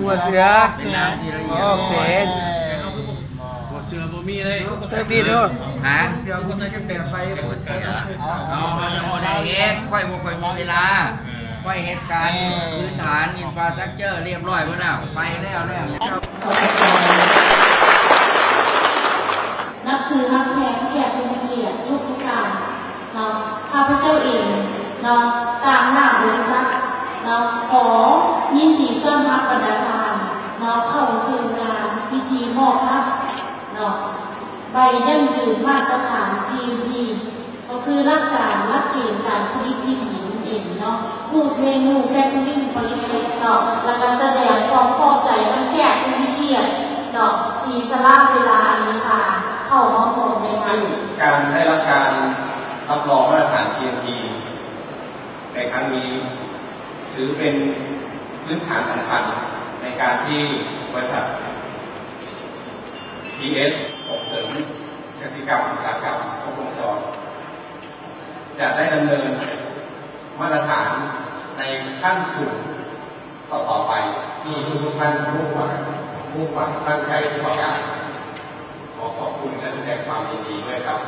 ຫົວເສືອ ເປັນນ້ຳທີ່ລະອຽດ ອອກເສນ ຫົວເສືອບໍ່ມີເລີຍ ເຕີມອີກໂລດ ຮະ ເສືອບໍ່ໃສ່ກາແຟໄຟ ຫົວເສືອ ເຮົາ ເຮົາຍັງບໍ່ໄດ້ເຮັດ ຂ້ອຍບໍ່ຄ່ອຍມີເວລາ ຂ້ອຍເຮັດການພື້ນຖານ infrastructure ຮຽບຮ້ອຍໝົດແລ້ວ ໄຟແລ້ວແລ້ວ ນັບຖືຮັກແພງແຂກຜູ້ມີກຽດທຸກໆທ່ານເນາະ ຂ້າພະເຈົ້າເອງເນາະ ຕາງໜ້າບໍລິສັດເນາະ ຂໍຍິນດີຕ້ອນຮັບບັນດາທ່ານເນາະ ເຂົ້າເຊິ່ງງານພິທີມອບຮັບເນາະ ໃບຢັ້ງຢືນມາດຕະຖານ ຈີເອັມພີ ກໍຄືຫຼັກການຫຼັກເກນການຜະລິດທີ່ດີນັ້ນເອງເນາະ ຟູດເມນູແຟກເຈີຣິງຜະລິດເປັດເນາະ ແລ້ວກໍສະແດງຄວາມຂອບໃຈນຳແຂກຜູ້ມີກຽດເນາະ ທີ່ສະຫຼະເວລາອັນມີຄ່າເຂົ້າມາຮ່ວມໃນງານ. ซึ่งการได้รับการรับรองมาตรฐาน จี เอ็ม พี ในครั้งนี้ ถือเป็นพื้นฐานสำคัญในการที่บริษัท พีเอส ส่งเสริมกสิกรรมอุตสาหกรรมครบวงจร จะได้ดำเนินมาตรฐานในขั้นสูงต่อๆไป ที่ทุกๆท่านมุ่งหวัง มุ่งหวังตั้งใจประกอบการ ขอขอบคุณและแสดงความยินดีด้วยครับ.